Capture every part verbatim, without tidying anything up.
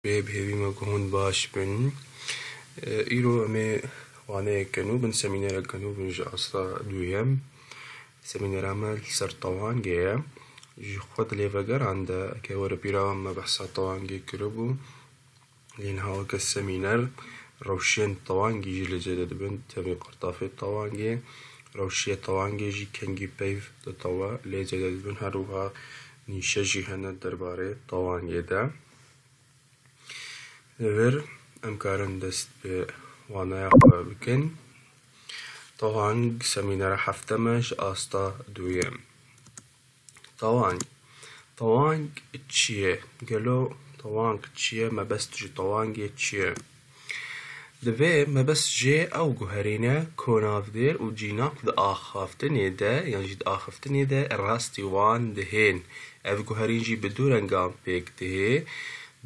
Bê bi hêvî me ku hûn baş bin. E, îro em ê waneyeke nû bin, semînereke nû bin ji asta duyem. Semînera me li ser tewangê ye. Ji xwe dilê vegeran de, ke were pîra me behsa tewangê kiribû. Lê niha weke semîner, rewşên tewangî jî li cê de dibin, tevî qirtafê tewangê, rewşiye tewangê jî kengî peyv ditewe, lê cê de dibin, her wiha nîşe jî hene derbarê tewangê de. Li vir em karin dest bi waneya xwe bikin. Tewang, semînera hefte me ji asta duyem. Tewang. Tewang çi ye? Gelo tewang çi ye? Mebest ji tewangê çi ye? Divê mebest jê ew guherîne ku navdêr û cînav di axaftinê de, yan jî di axiftinê de rastî wan dihên. Ev guherîn jî bi du rengan pêk dihê,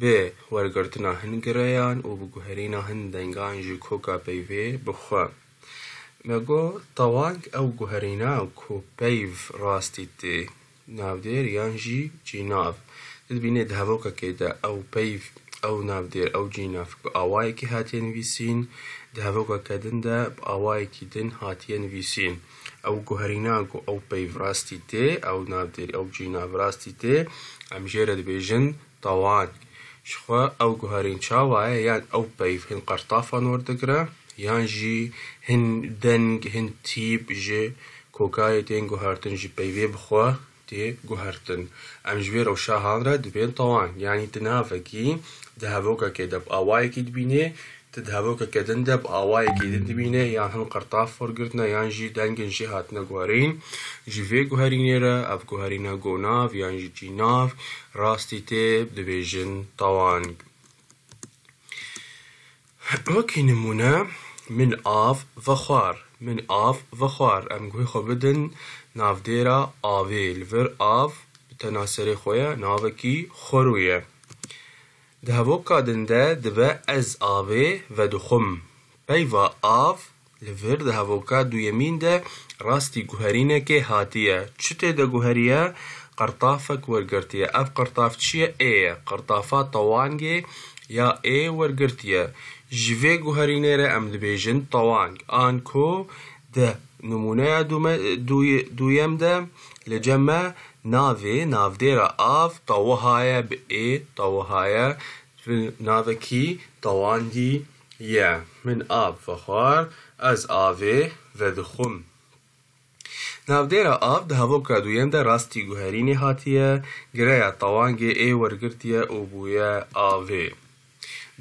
bi wergirtina hin gireyan û bi guherîna hin dengan ji koka peyvê bi xwe. Me got, tewang ew guherîna ku peyv rastî tê, navdêr yan jî cînav. Tu dibînê di hevokekê de ew peyv, ew navdêr, ew cînav bi awayekî hatiye nivîsîn, di hevokeke din de bi awayekî din hatiye nivîsîn. Ew guherîna ku ew peyv rastî tê, ew navdêr, ew cînav rastî tê, em jê re dibêjin tewang. Jixwe ew guherîn çawa ye, yan ew peyv hin qertafan werdigire, yan jî hin deng, hin tîp ji kokayê tên guhertin, ji peyvê bi xwe tê guhertin. Em ji vê rewşa han re dibên tewang. Yanî tu navekî di hevokekê de bi awayekî dibînê, tu di hevokeke din de bi awayekî din dibînê, yan hin qertaf wergirtine, yan jî dengên jê hatine guherîn. Ji vê guherînê re ev guherîna gonav yan jî cînav rastî tê, dibêjin tewang. Wekî nimûne, min av vexwar. Min av vexwar. Em guhê xwe bidin navdêra avê. Li vir av bi tena serê xwe ye, navekî xwerû ye. Di hevoka din de dibe ez avê vedixwim. Peyva av li vir di hevoka duyemîn de rastî guherînekê hatiye. Çi tê de guheriye? Qertafek wergirtiye. Ev qertaf çi ye? Ê ye. Qertafa tewangê ya ê wergirtiye. Ji vê guherînê re em dibêjin tewang. An ku di nimûneya dume-, duy-, duyem de li cem me navê, navdêra av tawiha ye, bi ê tawiha ye, navekî tewandî ye. Min av vexwar, ez avê vedixwim. Navdêra av di hevoka duyem de rastî guherînê hatiye, gireya tewangê ê wergirtiye û bûye avê.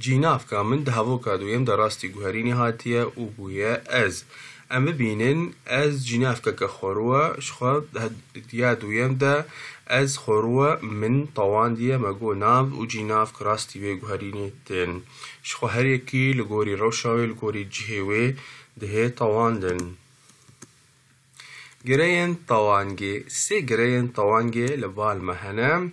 Cînavka min di hevoka duyem de rastî guherînê hatiye û bûye ez. Em bibînin, ez cînavkeke xwerû e, ji xwe di he-, ya duyem de ez xwerû e, min tewandiye, me got nav û cînavk rastî wê guherînê tên. Ji xwe her yekî li gorî rewşa wê, li gorî cihê wê dihê tewandin. Gireyên tewangê. Sê gireyên tewangê li bal me hene.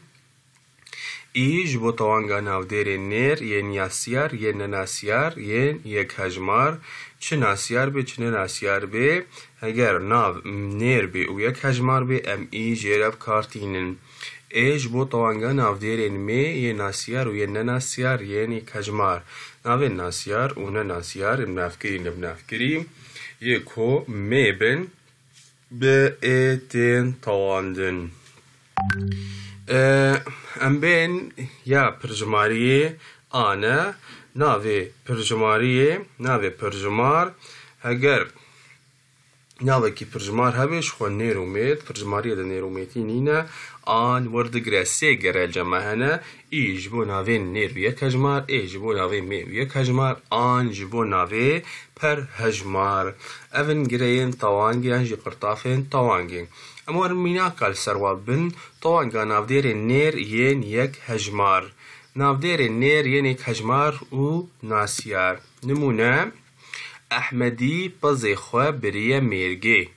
Î ji bo tewanga navdêrê nêr, yên nasyar, yên nenasyar, yên yekhejmar, çi nasyar bê, çi nenasyar bê, heger nav nêr bê û yekhejmar bê, em î jê re bi kar tînin. Ê ji bo tewanga navdêrên mê, yên nasyar û yên nenasyar, yên yekhejmar. Navên nasyar û nenasyar, ê binavkirî, nebinavkirî, yê ku mê bin, bi ê tên tewandin. E, em bên ya pirjimariyê an e, navê pirjimariyê, navê pirjimar, heger navekî pirjimar hebe, ji xwe nêr û mêt, pirjimariyê de nêr û mêtî nîne, an werdigire. Sê gere li cem me hene, î ji bo navên nêr û yekhejmar, ê ji bo navê mê û yekhejmar, an ji bo navê perhejmar. Ev in gireyên tewangê yan jî qirtafên tewangê. Em werin mînaka li ser wan bin, tewanga navdêrên nêr yên yekhejmar. Navdêrên nêr yên yekhejmar û nasyar. Nimûne, Ehmedî pezê xwe biriye mêrgê.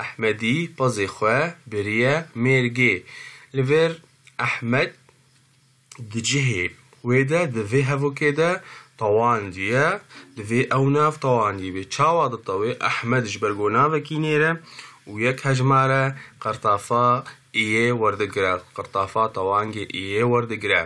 Ehmedî pezê xwe biriye mêrgê. Li vir Ehmed di cihê wê de, di vê hevokê de tewandiye, divê ew nav tewandî bê. Çawa ditewê? Ehmed ji ber ku navekî nêr e û yekhejmar e, qertafa iyê werdigire, qertafa tewangê iyê werdigire.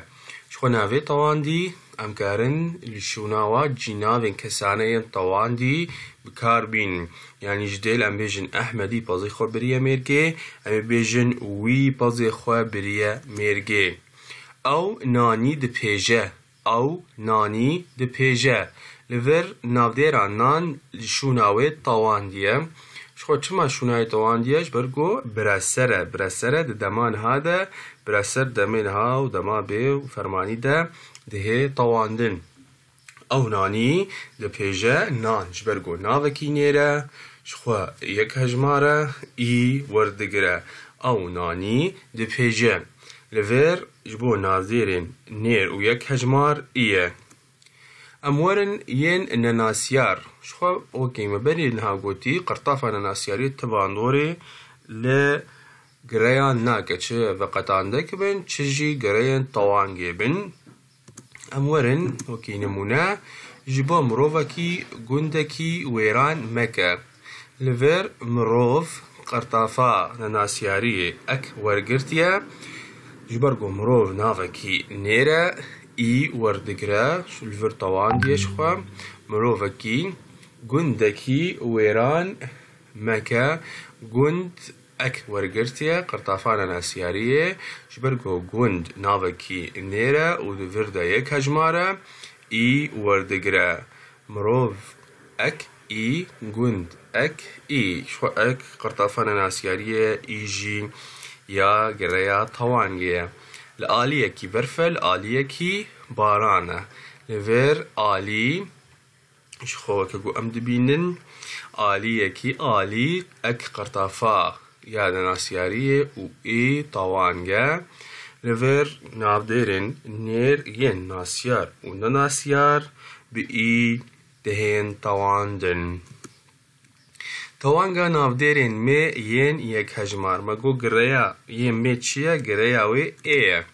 Ji xwe navê tewandî em karin li şûnawa cînavên kesane yên tewandî bi kar bînin. Yanî ji dêl em bêjin Ehmedî pezê xwe biriye mêrgê, em ê bêjin wî pezê xwe biriye mêrgê. Ew nanî dipêje. Ew nanî dipêje. Li vir navdêra nan li şûna wê tewandî ye. Ji xwe çima şûna wê tewandî ye? Ji ber ku bireser e. Bireser e di dema niha de, bireser demê niha û dema bê û fermanî de dihê tewandin. Ew nanî dipêje nan. Ji ber ku navekî nêr e, ji xwe yek hejmar e, î werdigire. Ew nanî dipêje. Li vir ji bo navdêrên nêr û yek hejmar î ye. Em werin yên nenasyar. Ji xwe wekî me berî niha gotî, qirtafa nenasyariyê ti bandorê li gireyan nake. Çi veqetandek bin, çi jî gireyên tewangê bin. Em werin, wekî nimûne, ji bo mirovekî gundekî wêran meke. Li vir mirov qirtafa nenasyariyê ek wergirtiye. Ji ber ku mirov navekî nêr e, î werdigire, li vir tewandiye ji xwe. Mirovekî gundekî wêran meke, gund ek wergirtiye, qirtafa nenasyariyê, ji ber ku gund navekî nêr e û di vir de yek hejmar e, î werdigire. Mirov ek î, gund ek î. Ji xwe ek qirtafa nenasyariyê, î jî ya gireya tewangê ye. Li aliyekî berf e, li aliyekî baran e. Li vir alî, ji xwe weke ku em dibînin, aliyekî alî ek qirtafa ya nenasyariyê û ê tewang e. Li vir navdêrên nêr yên nasyar û nenasyar bi î dihên tewandin. Tewanga navdêrên mê yên yek hejmar. Me got gireya yê mê çi ye? Gireya wê ê ye.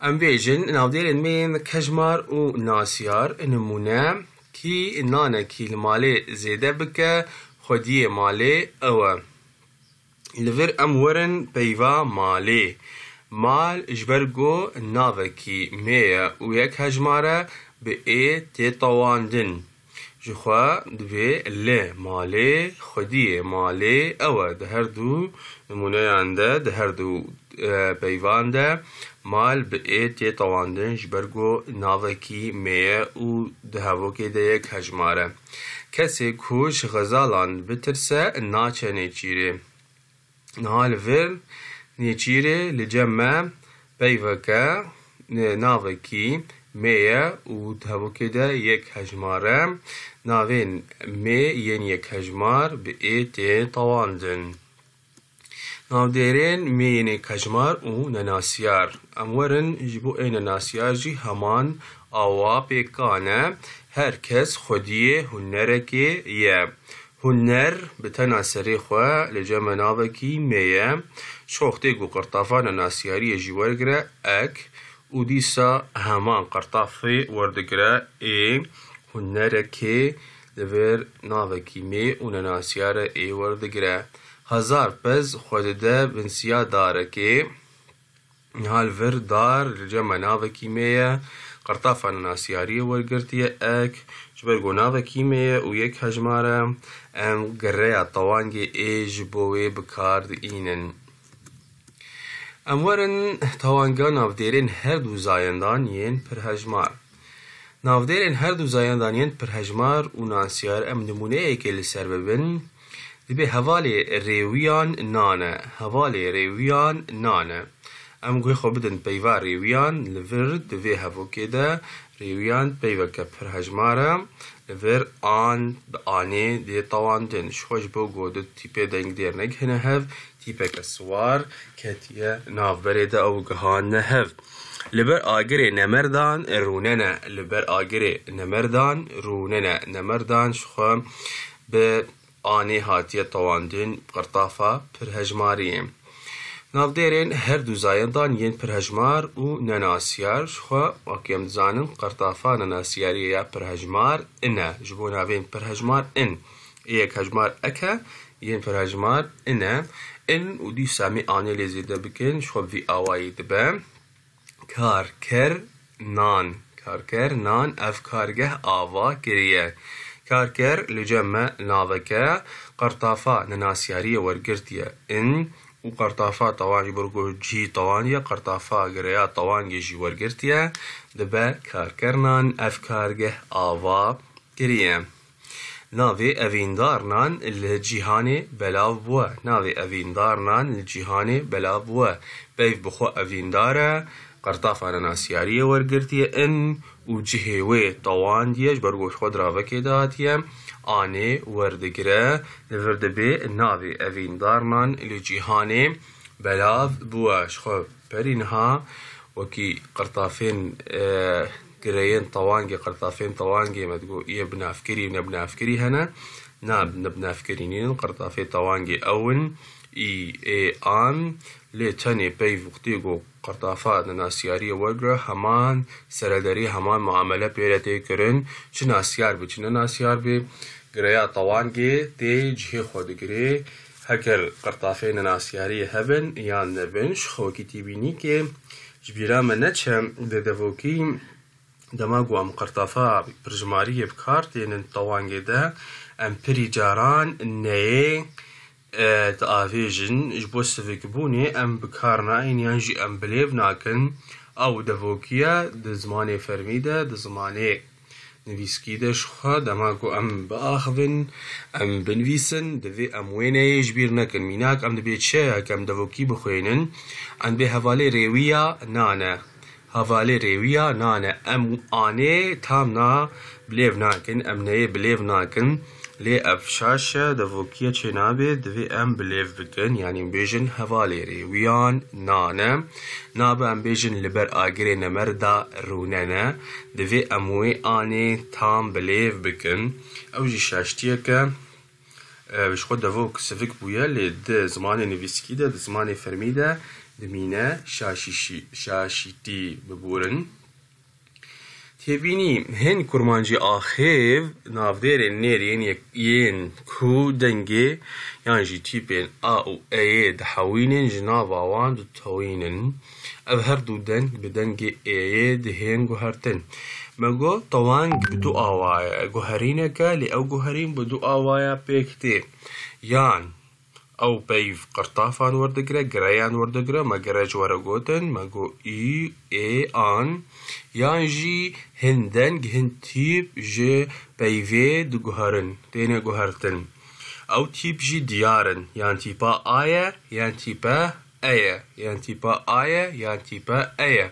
Em bêjin, navdêrên mê yên hejmar û nasyar, nimûne, kî nanekî li malê zêde bike, xwediyê malê ew e. Li vir em werin peyva malê. Mal ji ber ku navekî mê ye û yek hejmar e, bi ê tê tewandin. Ji xwe dibê li malê, xwediyê malê ew e. Di her du nimûneyan de, di her du, e, peyvan de mal bi ê tê tewandin, ji ber ku navekî mê ye û di hevokê de yek hejmar e. Kesê ku ji xezalan bitirse, naçe nêçîrê. Niha li vir nêçîrê li cem me peyveke, e, navekî mê ye û di hevokê de yek hejmar e. Navên mê yên yek hejmar bi ê tê tewandin. Navdêrên mê yên yek hejmar û nenasyar. Em werin ji bo ê nenasyar jî heman awa pêkan e. Her kes xwediyê hunerekê ye. Huner bi tena serê xwe li cem me navekî mê ye. Ji xwe wextê ku qirtafa nenasyariyê jî wergire ek û dîsa heman qirtafê werdigire ê, hunerekê li vir navekî mê û nenasyar e, ê werdigire. Hezar pez xwe dide binsiya darekê. Niha li vir dar li cem me navekî mê ye. Qirtafa nenasyariyê wergirtiye ek. Ji ber ku navekî mê ye û yek hejmar e, em gireya tewangê ê ji bo wê bi kar diînin. Em werin tewanga navdêrên her du zayendan yên pirhejmar. Navdêrên her du zayendan yên pirhejmar û nasyar, em nimûneyekê li ser bibin. Dibê hevalê rêwiyan nan e. Hevalê rêwiyan nan e. Em guhê xwe bidin peyva rêwiyan, li vir di vê hevokê de rêwiyan peyveke pirhejmar e. Li vir an bi anê dê tewandin. Ji xwe ji bo ku du tîpê dengdêr negihine hev, tîpeke siwar ketiye navberê de û gihane hev. Li ber agirê nemerdan rûnene. Li ber agirê nemerdan rûnene. Nemerdan ji xwe bi anê hatiye tewandin, qirtafa pirhejmariyê. Navdêrên her du zayendan yên pirhejmar û nenasyar, ji xwe wekî em dizanin, qirtafa nenasyariyê ya pirhejmar in e. Ji bo navên pirhejmar in. Ê yek hejmar ek e, yên pirhejmar in e. In û dîsa mê anê lê zêde bikin, ji xwe bi vî awayî dibe. Kar, ker, nan. Karker nan ev kargeh ava kiriye. Karker li cem me naveke qertafa nenasiyariyê wergirtiye. In û qertafa tewangê, ji ber ku cihî tewangê, qertafa gireya tewangê jî wergirtiye, dibe karker nan ev kargeh ava kiriye. Navê evîndarnan li cîhanê belav bûye. Navê evîndarnan li cîhanê belav bûye. Peyv bi xwe evîndar e, qertafa nenasiyariyê wergirtiye in û cihê wê tewandî ye, ji ber ku ji xwe diravekê de hatiye, anê werdigire, li vir dibê navê evîndarnan li cîhanê belav bûye. Ji xwe perî niha wekî qertafên, e, gireyên tewangê, qertafên tewangê me digot yê binavkirî û nebinavkirî hene. Na, nebinavkirî nînin, qertafê tewangê ew in, î, ê, an, lê tenê peyv wextê ku qertafa nenasiyariyê wergire, heman serederî, heman muamele pê re tê kirin, çi nasiyar be, çi nenasyar be, gireya tewangê tê cihê xwe digirê. Heker qertafê nenasiyariyê hebin yan nebin, ji xwe wekî têbînîkê ji bîra me neçe, di devokî dema ku em qertafa pirjimariyê bi kar tênin tewangê de, em pirî caran neyê, e, diavêjin, ji bo sivikbûnê em bi kar nayên yan jî em bilêv nakin. Ew devokiye di zimanê fermî de, di zimanê nivîskî de ji xwe, dema ku em biaxivin, em binivîsin, divê em wê neyê ji bîr nekin. Mînak, em dibê çiyek em devokî bixwînin, em dibê hevalê rêwiya nane. Hevalê rêwiya nane. Em anê tam na bilêv nakin, em neyê bilêv nakin. Lê ev şaş e, devokiye çênabê, divê em bilêv bikin, yanî em bêjin hevalê rêwiyan nane. Nabe em bêjin li ber agirê nemerda rûnene. Divê em wê anê tam bilêv bikin. Ew jî şaştiyek e, e, ji xwe devok sivik bûye, lê di zimanê nivîskî de, di zimanê fermî de dimîne şaşîşî-, şaşîtî biborin. Têbînî, hin kurmancî axêv navdêrên nêr yên yek-, yên ku dengê yan jî tîpên a û e yê dihewînin, ji nava wan ditewînin. Ev her du deng bi dengê ê yê dihên guhertin. Me got, tewang bi du awa ye. Guherînek e, lê ew guherîn bi du awaya pêk tê. Yan ew peyv qertafan werdigire, gireyan werdigire, me gire ji we re gotin, me got î, ê, an, yan jî hin deng, hin tîp ji peyvê diguherin, têne guhertin. Ew tîp jî diyar in, yan tîpa A ye, yan tîpe E ye, yan tîpa A ye, yan tîpe E ye.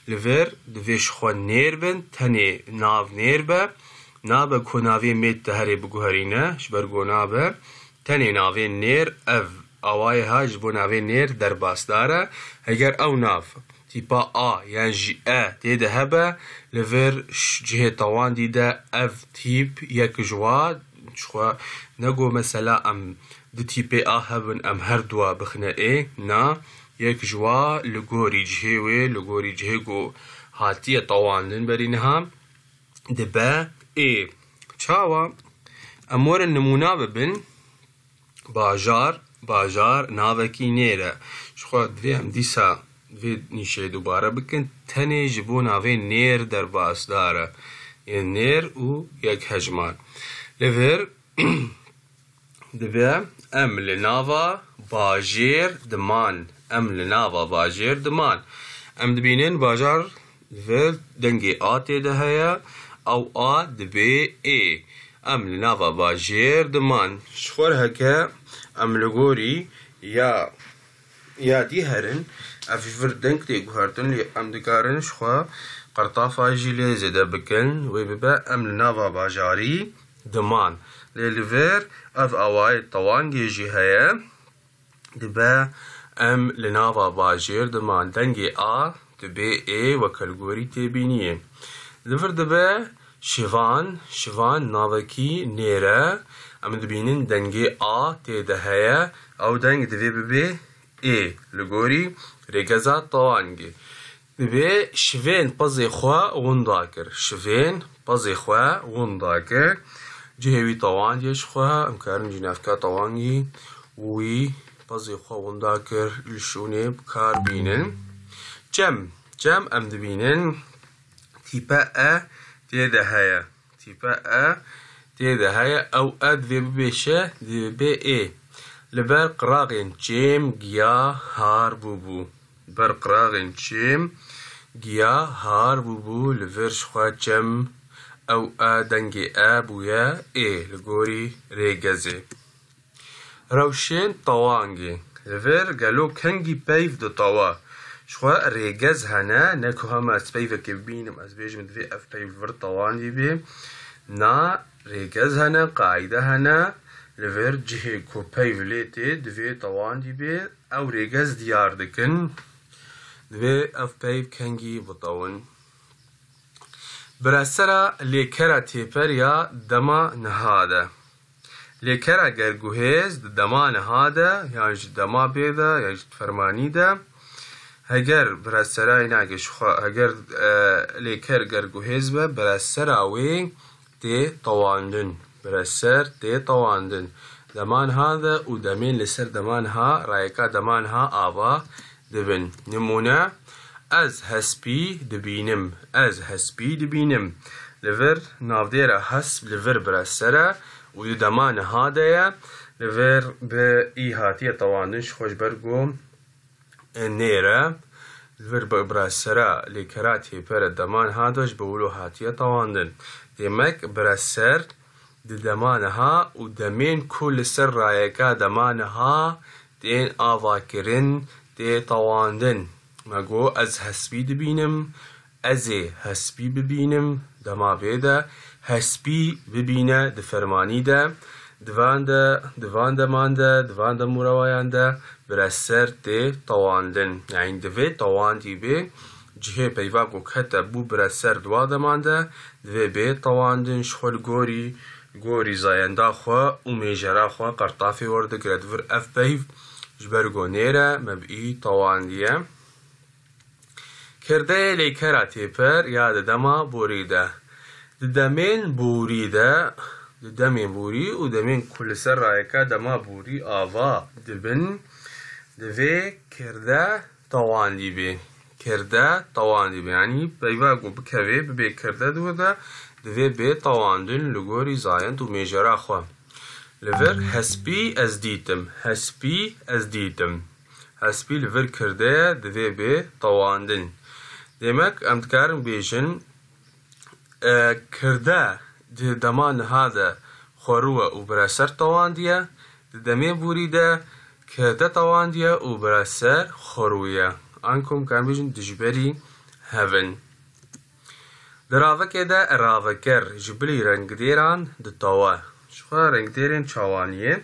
Li vir divê ji xwe nêr bin, tenê nav nêr be, nabe ku navê mêd te herê biguherîne, ji ber ku nabe, tenê navê nêr ev awayê ha ji bo navê nêr derbasdar e. Heger ew nav tîpa A yan jî E tê de hebe, li vir ş-, cihê tewandî de ev tîp yek ji wa, ji xwe ne got mesela em du tîpê A hebin, em her dua bixine ê, na, yek ji wa li gorî cihê wê, li gorî cihê ku hatiye tewandin berî niha, dibe ê. Çawa? Em werin nimûna bibin. Bajar, bajar navekî nêr e. Ji xwe divê em dîsa vê nîşeyê dubare bikin. Tenê ji bo navê nêr derbasdar e. Yên nêr û yek hejmar. Li vir dibe em li nava bajêr diman. Em li nava bajêr diman. Em dibînin bajar Vir dengê A tê de heye, ew A dibe ê. Em li nava bajêr diman. Ji xwe re heke em li gorî ya, ya dî herin, ev ji vir deng tê guhertin, lê em dikarin ji xwe qertafa jî lê zêde bikin, wê bibe em li nava bajarî diman. Lê li vir ev awayê tewangê jî heye. Dibe em li nava bajêr diman. Dengê A dibe ê weke li gorî têbîniyê. Li vir dibe şivan, şivan navekî nêr e. Em dibînin dengê A tê de heye. Ew deng divê bibe ê li gorî rêgeza tewangê. Divê şivên pezê xwe winda kir. Şivên pezê xwe winda kir. Cihê wî tewandî ye ji xwe, em karin jî navka tewangî wî pezê xwe winda kir, li şûnê bi kar bînin. Çem, çem em dibînin. Tîpe e tê de heye. Tîpe e tê de heye. Ew e divê bibêje, divê bê ê. Li ber qiraxên çêm giya har bûbû. Li ber qiraxên çêm giya har bûbû. Li vir ji xwe çem ew e dengê e bûye ê li gorî rêgezê. Rewşên tewangê. Li vir gelo kengî peyv ditewe? Ji xwe rêgez hene, ne ku hema ez peyvekê bibînim, ez bêjim divê ev peyv li vir tewandî bê. Na, rêgez hene, qaîde hene. Li vir cihê ku peyv lê tê, divê tewandî bê. Ew rêgez diyar dikin. Divê ev peyv kengî bitewin. Biresera lêkera têper ya dema niha de. Lêkera gerguhêz di dema niha de, yan jî dema bê de, yan jî di fermanî de, heger biresera, îna ke ji xwe, heger, e, lêker gerguhêz be, biresera wê tê tewandin. Bireser tê tewandin. Dema niha de û demên li ser dema niha, rayeka dema niha ava dibin. Nimûne, ez hespî dibînim. Ez hespî dibînim. Li vir navdêra hesp li vir bireser e û di dema niha de ye. Li vir bi î hatiye tewandin, ji xwe ji ber ku nêr e. Li vir bi biresera lêkera têper e, dema niha de ji bo wilo hatiye tewandin. Demek bireser di dema niha û demên ku li ser rayeka dema niha tên avakirin tê tewandin. Me got, ez hespî dibînim, ez ê hespî bibînim, dema bê de, hespî bibîne di fermanî de, di van de, di van deman de, di van demûrewayan de bireser tê tewandin. Yanî divê tewandî bê, cihê peyva ku kete bû bireser di wa deman de, divê bê tewandin, ji xwe li gorî, gorî zayenda xwe û mêjera xwe qertafê werdigire. Di vir ev peyv ji ber ku nêr e, me bi î tewandiye. Kirdeyê lêkera têper ya di dema borî de. Di demên borî de, di demên borî û demên ku li ser rayeka dema borî ava dibin, divê kirde tewandî bê. Kirde tewandî bê. Yanî peyva ku bikevê, bibê kirde di wir de, divê bê tewandin li gorî zayend û mêjera xwe. Li vir hespî ez dîtim. Hespî ez dîtim. Hespî li vir kirde ye, divê bê tewandin. Demek em dikarin bêjin, e, kirde di dema niha de xwerû e û bireser tewandiye, di demê borî de kirde tewandiye û bireser xwerû ye. Ankom em dikarin bêjin dijberî hev in. Di ravekê de raveker ji bilî rengdêran ditewe. Ji xwe rengdêrên çawaniyê,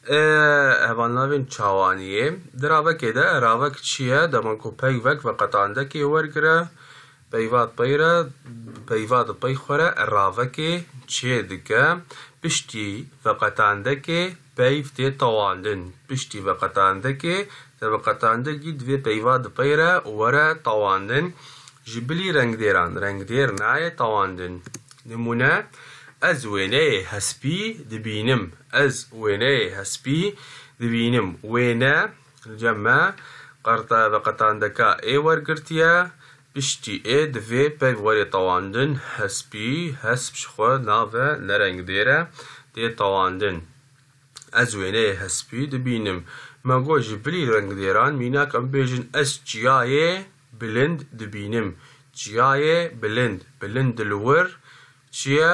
e, hevalnavên çawaniyê. Di ravekê de ravek çi ye? Dema ku peyvek veqetandekê wergire, peyva di pey re, peyva di pey xwe re ravekê çêdike. Piştî veqetandekê peyv tê tewandin. Piştî veqetandekê, te veqetandekî divê peyva di pey re were tewandin. Ji bilî rengdêran, rengdêr nayê tewandin. Nimûne, ez wêneyê hespî dibînim. Ez wêneyê hespî dibînim. Wêne, li cem me, qerta veqetandeka ê wergirtiye. Piştî ê divê peyv were tewandin. Hespî, hesp ji xwe nav e, ne rengdêr e, tê tewandin. Ez wêneyê hespî dibînim. Me got ji bilî rengdêran mînak em bêjin ez çiyayê bilind dibînim. Çiyayê bilind, bilind li wir çi ye?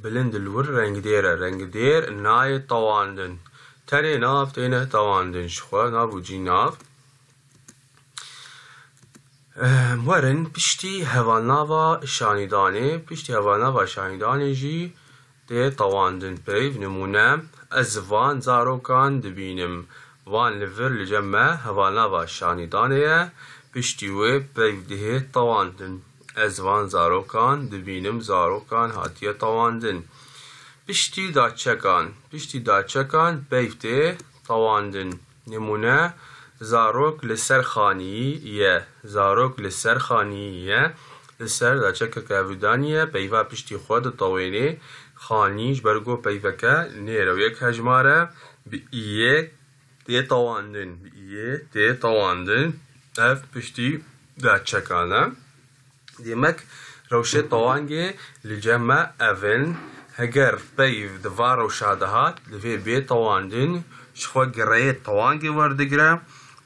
Bilind li wir rengdêr e. Rengdêr nayê tewandin. Tenê nav têne tewandin. Ji xwe nav û cî nav. Em werin piştî hevalnava şanîdanê, piştî hevalnava şanîdanê jî tê tewandin peyv. Nimûne, ez van zarokan dibînim. Van li vir li cem me hevalnava şanîdanê ye, piştî wê peyv dihê tewandin. Ez van zarokan dibînim, zarokan hatiye tewandin. Piştî daçekan, piştî daçekan peyv tê tewandin. Nimûne, zarok li ser xanî ye. Zarok li ser xanî ye. Li ser daçekeke evî daniye, peyva piştî xwe ditewênê. Xanî ji ber ku peyveke nêr e û yek hejmar e, bi iyê tê tewandin. Bi iyê tê tewandin. Ev piştî daçekan e. Demek Rewşê tewangê li cem me ev in. Heger peyv di va rewşa de hat, divê bê tewandin, ji xwe gireyê tewangê werdigire,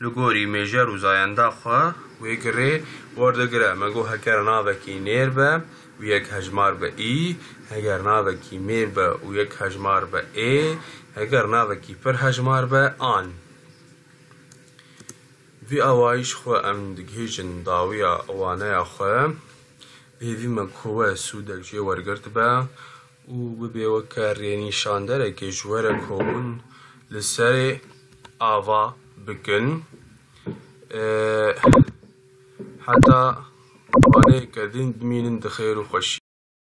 li gorî mêjer û zayenda xwe wê girê werdigire. Me got heger navekî nêr be û yek hejmar be î, heger navekî mêr be û yek hejmar be ê, heger navekî pir hejmar be an. Vî awayî ji xwe em digihîjin dawiya waneya xwe. Hêvî me ku we sûdek jê wergirtibe û bibe weke rênîşanderekê ji we re ku hûn li serê ava bikin. Heta waneyeke din bimînin di xêr û xweşî.